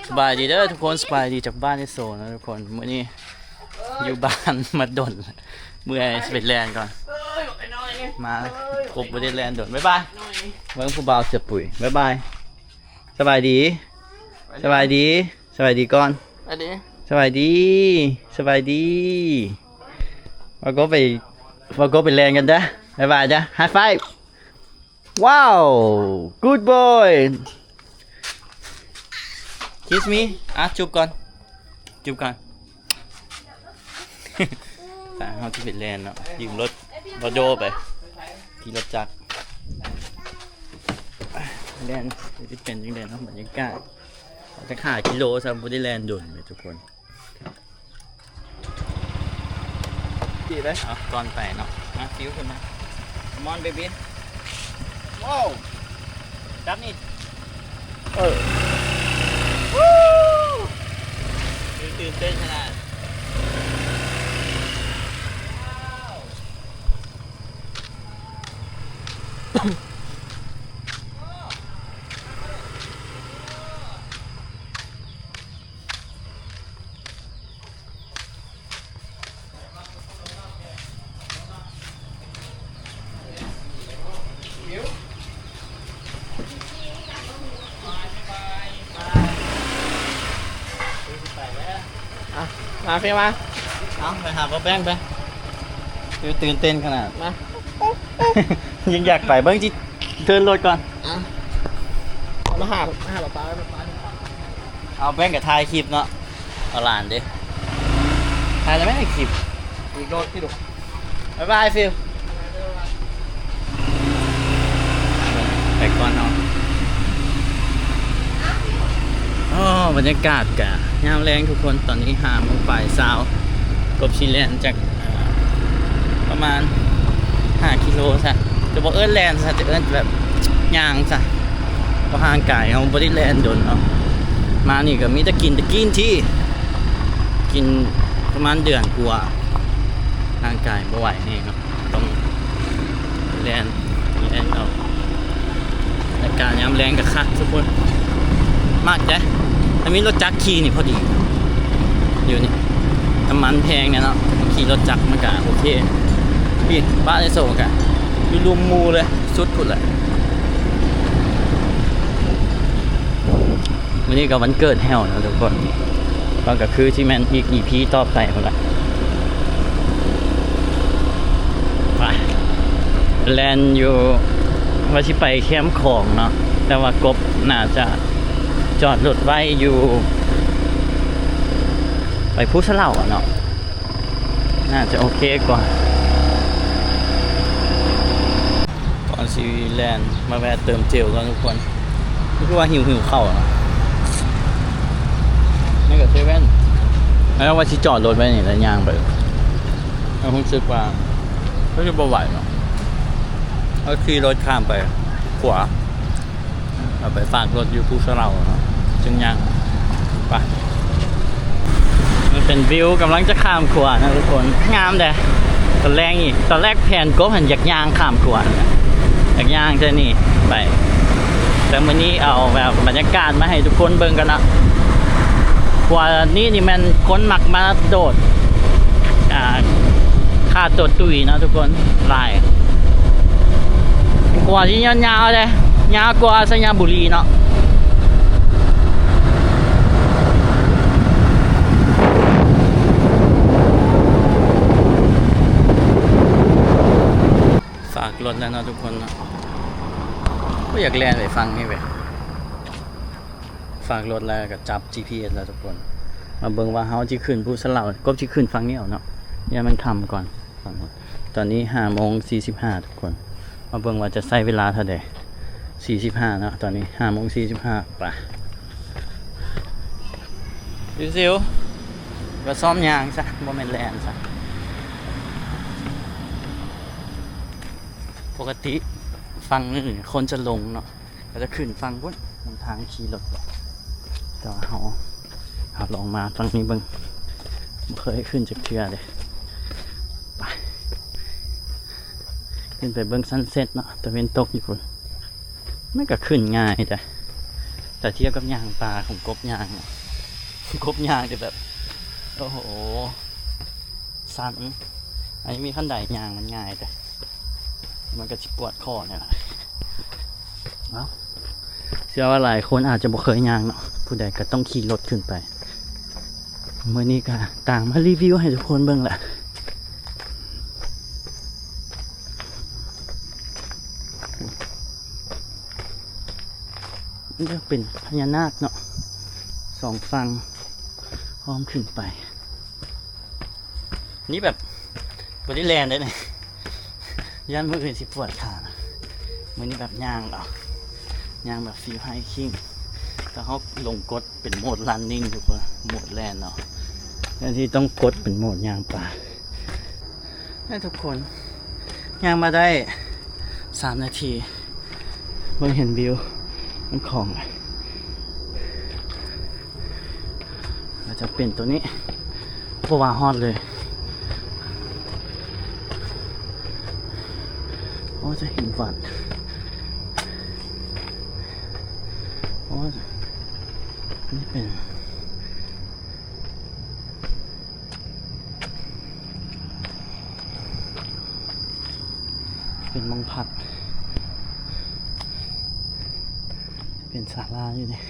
ສະບາຍດີເດີທຸກຄົນ ສະບາຍດີຈາກບ້ານເອໂຊນະທຸກຄົນ. ມື້ນີ້ຢູ່ບ້ານມາດົນ ເມື່ອຍ ຊິໄປແລ່ນກ່ອນ ມາຄົບບໍ່ໄດ້ແລ່ນດົນ. ບາຍບາຍ. ເບິ່ງຜູ້ບ່າວເສື້ອປຸຍ. ບາຍບາຍ. ສະບາຍດີ ສະບາຍດີ ສະບາຍດີກ່ອນ. ສະບາຍດີ ສະບາຍດີ ສະບາຍດີ. ວ່າກໍໄປ ວ່າກໍໄປແລ່ນກັນເດີ. ບາຍບາຍຈ້ະ. High five. ວ້າວ good boy. Kiss me. ອ່ະ ຈູບກ່ອນ ຈູບກ່ອນ. ຕາເຮົາຊິໄປແລ່ນເນາະ ຢືມລົດບໍ່ໂດໄປ ຂີ່ລົດຈັກແລ່ນ. ຊິເປັນຈັ່ງໃດເນາະ ບັນຍາກາດ. ຈະຫາກິໂລຊະ ບໍ່ໄດ້ແລ່ນດົນເລີຍທຸກຄົນ. ດີເດ້. ເອົາກ່ອນໄປເນາະ ມາ ຟິວຂຶ້ນມາ. Come on baby. ວ້າວ ຈັບນີ້. ເອີ ตื่ນເຕັ້ນຂະໜາດ. ອ່ະ ມາເຟມາ. ເອົາ ໄປຫາບໍ່ແປ້ງໄປ. ຄືຕື່ນເຕັ້ນຂະໜາດ ມາ. ຍັງຢາກໄປ ເບິ່ງຈິເທີນລົດກ່ອນ. ອ່ະ ມາຫາ ມາຫາປ້າ ປ້າ. ເອົາແປ້ງກໍຖ່າຍຄລິບເນາະ ເອົາຫຼານເດ້ ຖ່າຍແລ້ວແມ່ນຄລິບ ອີກໂລດທີ່ລູກ. ບາຍບາຍ ຟິວ ໄປກ່ອນເຮົາ. ອໍ ບັນຍາກາດກະຍາມແລງທຸກຄົນ ຕອນນີ້ຫ້າໂມງປາຍຊາວ ກົບຊິແລ່ນຈັກ ປະມານຫ້າກິໂລຊະ ຈະບໍ່ເອີ້ນແລ່ນຊະ ຈະເອີ້ນແບບຍ່າງຊະ ເພາະຮ່າງກາຍເຮົາບໍ່ໄດ້ແລ່ນດົນເນາະ. ມານີ້ກໍມີແຕ່ກິນ ແຕ່ກິນທີ່ ກິນປະມານເດືອນກວ່າ ຮ່າງກາຍບໍ່ໄຫວແຮງເນາະ ຕ້ອງແລ່ນ ແລ່ນເອົາ. ອາກາດຍາມແລງກໍຄັກທຸກຄົນ ມັກເດ້ ຖ້າມີລົດຈັກຂີ່ນີ້ພໍດີ ຢູ່ນີ້ນ້ຳມັນແພງແດ່ເນາະ ຂີ່ລົດຈັກມັນກະໂອເຄ. ປີ ບ້ານໄອໂສກະຢູ່ລຸ່ມໝູ່ເລີຍ ສຸດພຸ້ນແຫຼະ. ມື້ນີ້ກໍວັນເກີດແຫ້ວເນາະທຸກຄົນ ກໍ ກໍຄືຊິແມ່ນອີກອີພີຕໍ່ໄປພຸ້ນລະ. ໄປ ແລ່ນຢູ່ ວ່າຊິໄປແຄມຂອງເນາະ ແຕ່ວ່າກົບໜ້າຈະຈອດລົດໄວ້ຢູ່ ໄປພູສະເຫຼົ່າເນາະ ໜ້າຈະໂອເຄກວ່າ. ກ່ອນຊິແລ່ນມາແວະເຕີມເຈວກ່ອນທຸກຄົນ. ຄືວ່າຫິວໆເຂົ້າເນາະ ນີ້ກໍເຊເວັ່ນ ແລ້ວວ່າຊິຈອດລົດໄວ້ນີ້ແລ້ວຍ່າງໄປ ແລ້ວຮູ້ສຶກວ່າ ກໍຄືບໍ່ໄຫວເນາະ ກໍຂີ່ລົດຂ້າມໄປຂວາ ເອົາໄປຝາກລົດຢູ່ພູສະເຫຼົ່າເນາະ ຈຶ່ງຍ່າງໄປ. ມັນເປັນວິວກຳລັງຈະຂ້າມຂົວນະທຸກຄົນ ງາມເດ້. ຕອນແລງອີກ ຕອນແລກແຜນກົບຫັ້ນຢາກຍ່າງຂ້າມຂົວນະ ຢາກຍ່າງແຕ່ນີ້ໄປ ແຕ່ມື້ນີ້ເອົາແບບບັນຍາກາດມາໃຫ້ທຸກຄົນເບິ່ງກ່ອນເນາະ. ຂົວນີ້ນີ້ແມ່ນຄົນມັກມາໂດດ ອ່າ ຂ້າຕົວຕຸ້ຍເນາະທຸກຄົນ ຫຼາຍ. ຂົວທີ່ຍາວໆເດ້ ຍາວກວ່າໄຊຍະບູລີເນາະ. ຝາກລົດແລ້ວເນາະທຸກຄົນເນາະ. ກໍຢາກແລ່ນໄປຝັ່ງນີ້ເວີຍ. ຝາກລົດແລ້ວກໍຈັບຈີພີເອັສແລ້ວທຸກຄົນ. ມາເບິ່ງວ່າເຮົາຊິຂຶ້ນພູສະເຫຼົ່າ ກົບຊິຂຶ້ນຝັ່ງນີ້ເອົາເນາະ ຢ້ານມັນຄ່ຳກ່ອນ. ຕອນນີ້ຫ້າໂມງສີ່ສິບຫ້າທຸກຄົນ ມາເບິ່ງວ່າຈະໃຊ້ເວລາເທົ່າໃດ. ສີ່ສິບຫ້າເນາະ ຕອນນີ້ຫ້າໂມງສີ່ສິບຫ້າ ໄປ. ຊິວໆ ກໍຊ້ອມຍ່າງຊະ ບໍ່ແມ່ນແລ່ນຊະ. ປົກກະຕິຝັ່ງນີ້ຄົນຈະລົງເນາະ ກໍຈະຂຶ້ນຝັ່ງພຸ້ນ ນຳທາງຂີ່ລົດ. ແຕ່ວ່າເຮົາ ເຮົາລອງມາຝັ່ງນີ້ເບິ່ງ ບໍ່ເຄີຍຂຶ້ນຈັກເທື່ອເດ້. ໄປ ຂຶ້ນໄປເບິ່ງຊັນເຊັດເນາະ ຕາເວັນຕົກຢູ່ພຸ້ນ. ມັນກໍຂຶ້ນງ່າຍເດ້ ແຕ່ທຽບກັບຍ່າງປ່າຂອງກົບຍ່າງ ກົບຍ່າງຈະແບບ ໂອ້ໂຫ ສັ່ນ. ອັນນີ້ມີຂັ້ນໄດຍ່າງມັນງ່າຍ ແຕ່ມັນກໍຊິປວດຂໍ້ນີ້ລະ. ເອົ້າ ເຊື່ອວ່າຫຼາຍຄົນອາດຈະບໍ່ເຄີຍຍ່າງເນາະ, ຜູ້ໃດກໍຕ້ອງຂີ່ລົດຂຶ້ນໄປ. ມື້ນີ້ກໍຕ່າງມາຣີວິວໃຫ້ທຸກຄົນເບິ່ງແຫຼະ. ມັນຈະເປັນພະຍານາກເນາະ ສອງຝັ່ງ ອ້ອມຂຶ້ນໄປ. ນີ້ແບບບໍ່ໄດ້ແລ່ນເດ້ນີ້ ຢ້ານມື້ອື່ນຊິປວດຂາ. ມື້ນີ້ແບບຍ່າງເອົາ ຍ່າງແບບຟີລໄຮຄິງ ແຕ່ເຮົາລົງກົດເປັນໂໝດຣັນນິງ ທຸກຄົນ ໂໝດແລ່ນເນາະ ແທນທີ່ຕ້ອງກົດເປັນໂໝດຍ່າງປ່າ. ໃຫ້ທຸກຄົນຍ່າງມາໄດ້ສາມນາທີ ເບິ່ງເຫັນວິວນ້ຳຂອງ ອາດຈະເປັນໂຕນີ້ ບໍ່ວ່າຮອດເລີຍ. ໂອ້ ຈະເຫັນວັດ ໂອ້ ນີ້ເປັນ ເປັນໝ່ອງພັກ ເປັນສາລາຢູ່ນີ້.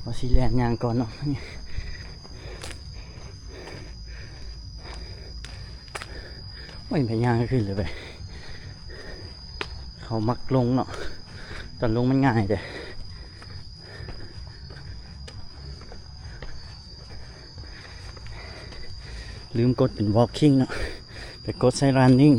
ວ່າຊິແລ່ນຍ່າງກ່ອນເນາະ. ໂອ້ຍ ໄປຍ່າງຂຶ້ນເລີຍໄປ. ເຂົາມັກລົງເນາະ ຕອນລົງມັນງ່າຍເດ້. ລືມກົດເປັນ walking ເນາະ ໄປກົດໃສ່ running.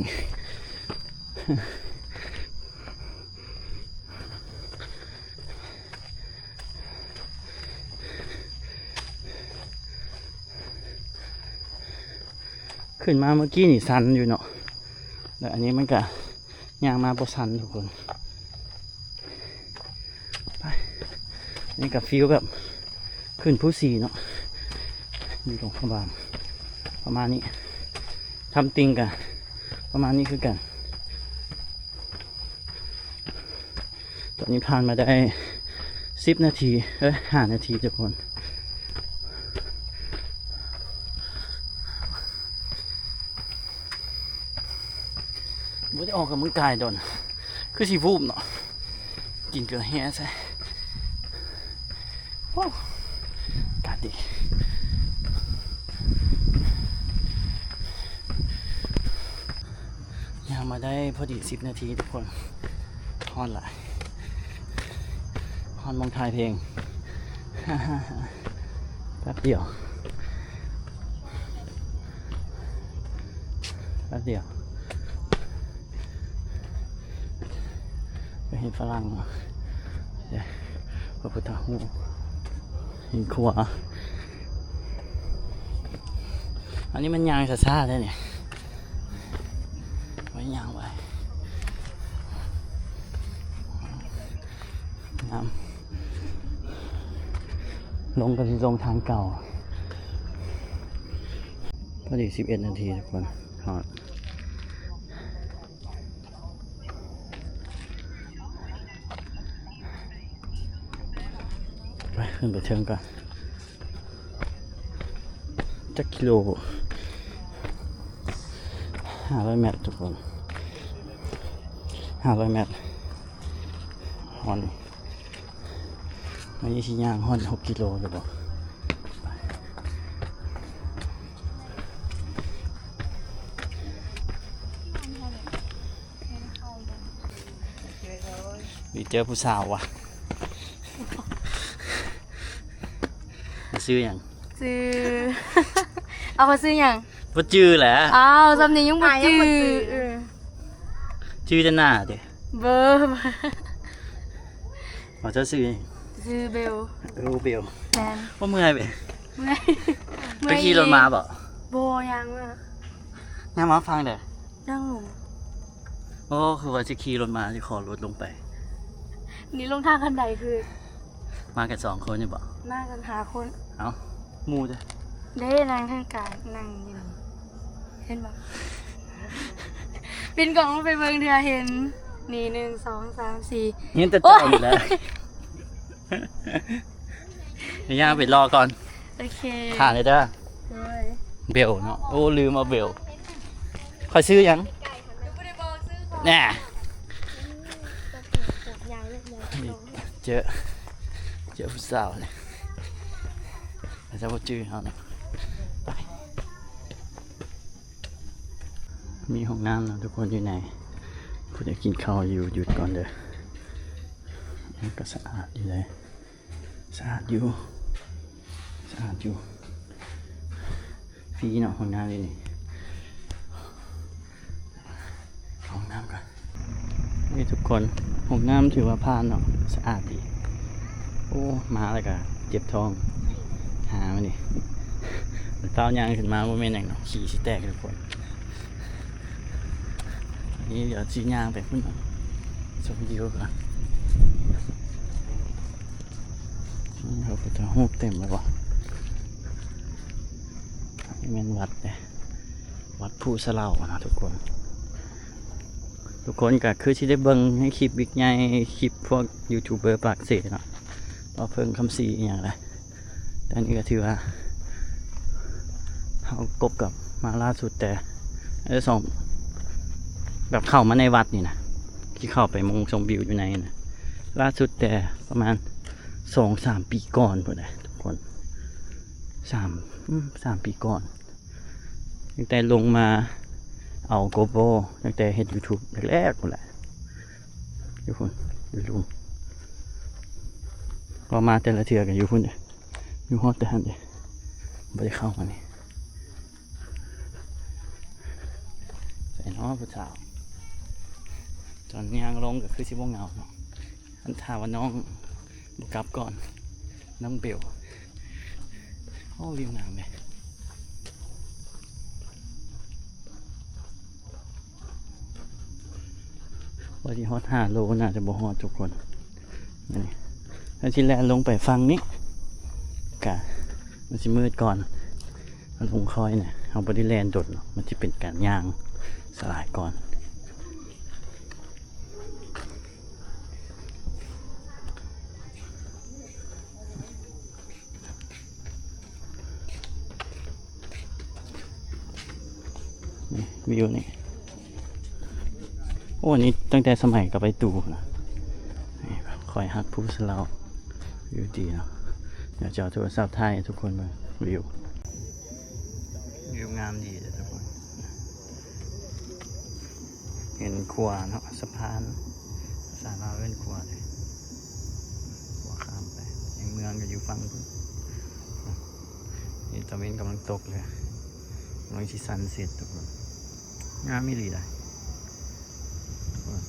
ຂຶ້ນມາເມື່ອກີ້ນີ້ສັ່ນຢູ່ເນາະ ແລ້ວອັນນີ້ມັນກະຍ່າງມາບໍ່ສັ່ນທຸກຄົນ. ໄປ ນີ້ກະຟີລແບບຂຶ້ນພູສີເນາະ ຢູ່ຫຼວງພະບາງ ປະມານນີ້ ຖ້ຳຕິ່ງກະປະມານນີ້ຄືກັນ. ຕອນນີ້ຜ່ານມາໄດ້ສິບນາທີ ເອີຍ ຫ້ານາທີທຸກຄົນ. ບໍ່ໄດ້ອອກກຳລັງກາຍດົນ ຄືຊິວູບເນາະ ກິນເກືອແຮ່ໃສ່. ໂອ້ ອາກາດດີ ຍ່າງມາໄດ້ພໍດີສິບນາທີທຸກຄົນ. ຮ້ອນຫຼາຍ ຮ້ອນໝ່ອງຖ່າຍເພງ. ແປັບດຽວ ແປັບດຽວ ໄປເຫັນຝຣັ່ງເນາະ ພະພຸດທະຮູບ ເຫັນຂົວ. ອັນນີ້ມັນຍ່າງຊ້າໆເດ້ນີ້ ໄວ້ຍ່າງໄວ້ ງາມ. ລົງກໍຊິລົງທາງເກົ່າ. ພໍດີສິບເອັດນາທີທຸກຄົນ ຮອດ. ໄປ ຂຶ້ນໄປເທິງກ່ອນ. ຈັກກິໂລ? ຫ້າຮ້ອຍແມັດທຸກຄົນ ຫ້າຮ້ອຍແມັດ. ຮອດ ອັນນີ້ຊິຍ່າງຮອດຫົກກິໂລຫຼືບໍ່? ນີ້ເຈີຜູ້ສາວວ່າ ຊື່ຫຍັງ? ຊື່ ເອົາ ເຂົາຊື່ຫຍັງ? ບໍ່ຈື່ແຫຼະ. ອ້າວ ຊ່ຳນີ້ຍັງບໍ່ຈື່. ເອີ ຈື່ແຕ່ໜ້າຕິ? ບໍ່ ບໍ່. ເອົາ ເຈົ້າຊື່ຫຍັງ? ຊື່ເບວ. ເອີ ເບວ. ແມ່ນ. ບໍ່ເມື່ອຍເບ? ເມື່ອຍ. ໄປຂີ່ລົດມາບໍ່? ບໍ່ ຍ່າງມາ. ຍ່າງມາຝັ່ງໃດ? ທາງລຸ່ມ. ໂອ້ ຄືວ່າຊິຂີ່ລົດມາ ຊິຂໍລົດລົງໄປ. ນີ້ລົງທາງຄັນໃດຄື ມາກັນສອງຄົນນີ້ບໍ? ມາກັນຫ້າຄົນ. ເອົ້າ ໝູ່ເດ? ເດ້ ນັ່ງທາງກາງ ນັ່ງຢູ່ນີ້ ເຫັນບໍ່? ປິ່ນກ້ອງລົງໄປເບິ່ງເທື່ອ ເຫັນ ນີ້ ໜຶ່ງ ສອງ ສາມ ສີ່ ເຫັນແຕ່ເຈົ້ານີ້ແຫຼະ. ໂອ້ຍ ຍ່າງໄປລໍກ່ອນ. ໂອເຄ ຖ້າແດ່ເດີ. ໂດຍ ເບວເນາະ. ໂອ້ ລືມເອົາເບວ. ຂ້ອຍຊື່ຫຍັງ? ແນ່ ເຈີ ເຈີຜູ້ສາວນີ້ ເຂົາເຈົ້າບໍ່ຈື່ເຮົານີ້. ໄປ ມີຫ້ອງນ້ຳເນາະທຸກຄົນຢູ່ໃນ. ຜູ້ໃດກິນເຂົ້າຢູ່ ຢຸດກ່ອນເດີ. ມັນກໍສະອາດຢູ່ເດ້. ສະອາດຢູ່ ສະອາດຢູ່. ຟຣີເນາະ ຫ້ອງນ້ຳຢູ່ນີ້. ເຂົ້າຫ້ອງນ້ຳກ່ອນ. ນີ້ທຸກຄົນ ຫ້ອງນ້ຳຖືວ່າຜ່ານເນາະ ສະອາດດີ. ໂອ້ ມາແລ້ວກະເຈັບທ້ອງ ຫາມານີ້. ເຕົ້າຍ່າງຂຶ້ນມາບໍ່ແມ່ນຫຍັງເນາະ ຂີ້ຊິແຕກທຸກຄົນ. ນີ້ດຽວຊິຍ່າງໄປພຸ້ນເນາະ ຊົມວິວກ່ອນ. ນີ້ ພະພຸດທະຮູບເຕັມເລີຍວ່າ. ນີ້ແມ່ນວັດເດ້ ວັດພູສະເຫຼົານະທຸກຄົນ. ທຸກຄົນກໍຄືຊິໄດ້ເບິ່ງໃນຄລິບວິກໃຫຍ່ ຄລິບພວກຢູທູບເບີປາກເຊເນາະ ວ່າເພິ່ງຄຳສີອີ່ຫຍັງແຫຼະ. ແຕ່ນີ້ກໍຖືວ່າເຮົາກົບກັບມາລ່າສຸດແຕ່ ເອີ ສອງ ແບບເຂົ້າມາໃນວັດນີ້ນະ ທີ່ເຂົ້າໄປມຸງຊົມວິວຢູ່ໃນນະ ລ່າສຸດແຕ່ປະມານສອງສາມປີກ່ອນພຸ້ນນະທຸກຄົນ. ສາມ ອືມ ສາມປີກ່ອນ ຕັ້ງແຕ່ລົງມາເອົາໂກໂປຣ ຕັ້ງແຕ່ເຮັດຢູທູບແລກໆພຸ້ນແຫຼະ. ຢູ່ພຸ້ນ ຢູ່ລຸ່ມ ເວົ້າມາແຕ່ລະເທື່ອກໍຢູ່ພຸ້ນເດ້ ຢູ່ຮອດແຕ່ຫັ້ນເດ້ ບໍ່ໄດ້ເຂົ້າມານີ້. ໃສເນາະຜູ້ສາວ? ຕອນຍ່າງລົງກໍຄືຊິບໍ່ເຫງົາເນາະ ຄັນຖ້າວ່ານ້ອງບໍ່ກັບກ່ອນ ນ້ອງເບວ. ໂອ້ ວິວງາມເດ. ວ່າຊິຮອດຫ້າໂລ ໜ້າຈະບໍ່ຮອດທຸກຄົນ. ອັນນີ້ ຖ້າຊິແລ່ນລົງໄປຝັ່ງນີ້ ກະມັນຊິມືດກ່ອນ. ລົງຄອຍນະ ເຮົາບໍ່ໄດ້ແລ່ນດົນເນາະ ມັນຊິເປັນການຍ່າງສະຫຼາຍກ່ອນ. ນີ້ ວິວນີ້ ໂອ້ ນີ້ຕັ້ງແຕ່ສະໄໝກັບໄອ້ຕູນະ. ນີ້ ຄອຍຮັກພູສະເຫຼົາ ວິວດີເນາະ. ດຽວຈະເອົາໂທລະສັບຖ່າຍໃຫ້ທຸກຄົນເບິ່ງ ວິວ ວິວງາມດີເດີທຸກຄົນ. ເຫັນຂົວເນາະ ສະພານ ພາສາລາວເອີ້ນຂົວເດ້ ຂົວຂ້າມໄປ ໃນເມືອງກໍຢູ່ຝັ່ງພຸ້ນ. ນີ້ຕາເວັນກຳລັງຕົກເລີຍ ກຳລັງຊິຊັນເຊັດທຸກຄົນ. ງາມອີ່ຫຼີໃດ໋ ໂອ້ຍ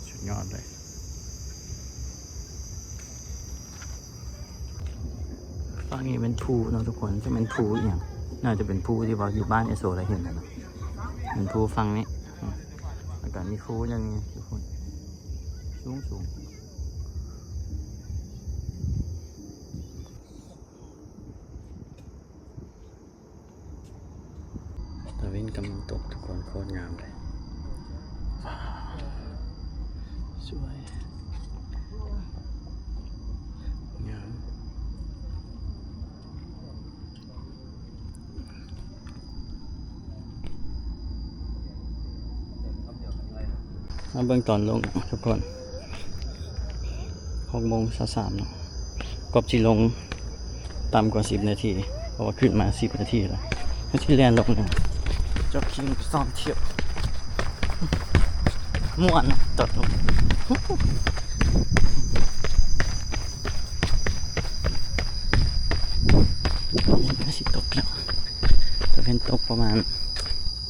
ສຸດຍອດເລີຍ. ຝັ່ງນີ້ແມ່ນພູເນາະທຸກຄົນ ຈະແມ່ນພູອີ່ຫຍັງ ໜ້າຈະເປັນພູທີ່ວ່າຢູ່ບ້ານອ້າຍໂສລະເຫັນນະ ເປັນພູຝັ່ງນີ້. ແລ້ວກໍມີພູຫຍັງຢູ່ພຸ້ນ ສູງໆ. ຕາເວັນກຳລັງຕົກທຸກຄົນ ໂຄດງາມເລີຍ. ວ້າວ ສວຍ ງາມ. ມາເບິ່ງຕອນລົງທຸກຄົນ ຫົກໂມງຊາວສາມເນາະ ກອບຊິລົງ ຕ່ຳກວ່າສິບນາທີ ເພາະວ່າຂຶ້ນມາສິບນາທີແລ້ວ. ເຮົາຊິແລ່ນລົງ ຈອກກິງ ຊ້ອມທຽບ ມ່ວນຕອນລົງ. ຕາເວັນກໍຊິຕົກແລ້ວ ຕາເວັນຕົກປະມານ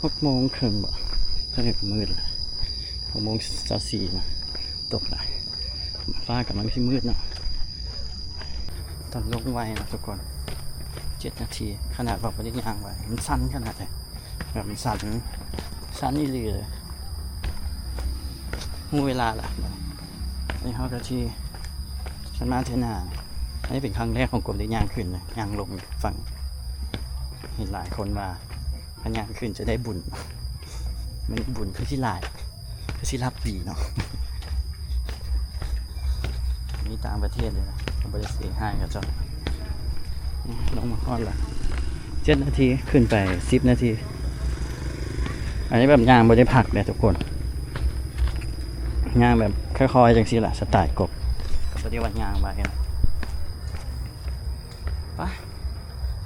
ຫົກໂມງເຄິ່ງບໍ ຕອນນີ້ກໍມືດແລ້ວ ຫົກໂມງຊາວສີ່ນະ ຕົກແລ້ວ. ຟ້າກຳລັງຊິມືດເນາະ ຕອນລົງໄວເນາະທຸກຄົນ ເຈັດນາທີ ຂະໜາດວ່າບໍ່ໄດ້ຍ່າງໄວ ມັນຊັນຂະໜາດໃດ ແບບມັນຊັນ ຊັນອີ່ຫຼີເລີຍ. ຮູ້ເວລາລະ ອັນນີ້ເຮົາກໍຊິ ຄັນມາເທື່ອໜ້າ ອັນນີ້ເປັນຄັ້ງແລກຂອງກົບໄດ້ຍ່າງຂຶ້ນນະ ຍ່າງລົງຝັ່ງ. ເຫັນຫຼາຍຄົນວ່າ ຄັນຍ່າງຂຶ້ນຈະໄດ້ບຸນ ມັນບຸນຄືຊິຫຼາຍ. ຄືຊິຫຼັບດີເນາະ ມີຕ່າງປະເທດເດ້ ບໍ່ໄດ້ເສຍຫາຍເຂົາເຈົ້າ. ລົງມາຮອດລະ ເຈັດນາທີ ຂຶ້ນໄປສິບນາທີ. ອັນນີ້ແບບຍ່າງບໍ່ໄດ້ພັກເດ້ທຸກຄົນ ຍ່າງແບບຄ່ອຍໆ ຈັ່ງຊີ້ລະ ສະໄຕລ໌ກົບ ກໍບໍ່ໄດ້ວ່າຍ່າງໄວນະ. ໄປ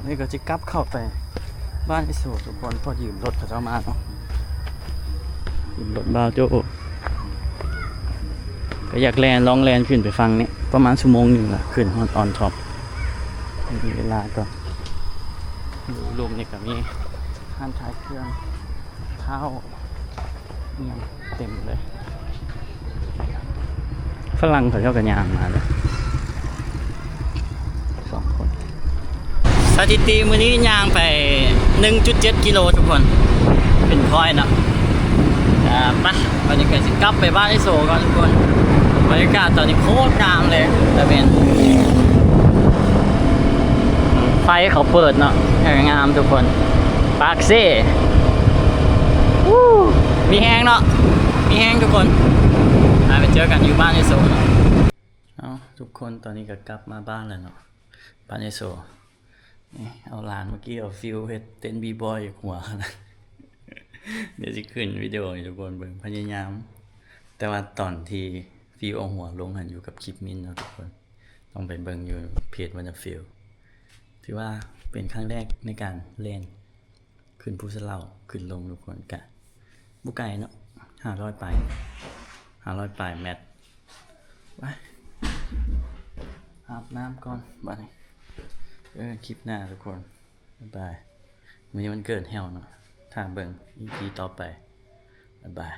ນີ້ກໍຊິກັບເຂົ້າໄປບ້ານໄອໂສທຸກຄົນ ເພາະຢືມລົດເຂົາເຈົ້າມາເນາະ ຢືມລົດບ່າວໂຈ້ ກໍຢາກແລ່ນ ລອງແລ່ນຂຶ້ນໄປຝັ່ງນີ້ ປະມານຊົ່ວໂມງໜຶ່ງລະ ຂຶ້ນຮອດອອນທັອບ. ມີເວລາກ່ອນ. ຢູ່ລຸ່ມນີ້ກໍມີຮ້ານຂາຍເຄື່ອງ ທ້າວ ອີ່ຫຍັງເຕັມເລີຍ. ຝຣັ່ງເຂົາເຈົ້າກໍຍ່າງມາເດ້ ສອງຄົນ. ສະຖິຕິມື້ນີ້ຍ່າງໄປໜຶ່ງຈຸດເຈັດກິໂລທຸກຄົນ ເປັນ point ເນາະ. ອ່າ ໄປ ບັນຍາກາດ ຊິກັບໄປບ້ານໄອໂສກ່ອນທຸກຄົນ. ບັນຍາກາດຕອນນີ້ໂຄດງາມເລີຍ ຕາເວັນ ໄຟເຂົາເປີດເນາະ ງາມທຸກຄົນ. ປາກເຊ ວູ້ ມີແຮງເນາະ ມີແຮງທຸກຄົນ. ອ່າ ໄປເຈີກັນຢູ່ບ້ານໄອໂສເນາະ. ເອົາ ທຸກຄົນ ຕອນນີ້ກໍກັບມາບ້ານແລ້ວເນາະ ບ້ານໄອໂສ. ນີ້ ເອົາຫຼານເມື່ອກີ້ ເອົາ feel ເຮັດເຕັ້ນບີບອຍຢູ່ຫົວ. ດຽວຊິຂຶ້ນວິດີໂອໃຫ້ທຸກຄົນເບິ່ງ ພະຍາຍາມ. ແຕ່ວ່າຕອນທີ່ feel ເອົາຫົວລົງຫັ້ນ ຢູ່ກັບຄລິບມິນເນາະທຸກຄົນ ຕ້ອງໄປເບິ່ງຢູ່ເພຈ Wonderfeel. ຖືວ່າເປັນຄັ້ງແລກໃນການແລ່ນຂຶ້ນພູສະເຫຼົາ ຂຶ້ນລົງທຸກຄົນ. ກະບໍ່ໄກເນາະ ຫ້າຮ້ອຍປາຍ ຫ້າຮ້ອຍປາຍແມັດ. ໄປ ອາບນ້ຳກ່ອນບາດນີ້. ເຈີກັນຄລິບໜ້າທຸກຄົນ ບາຍບາຍ. ມື້ນີ້ວັນເກີດແຮວເນາະ ຖ້າເບິ່ງອີພີຕໍ່ໄປ. ບາຍບາຍ.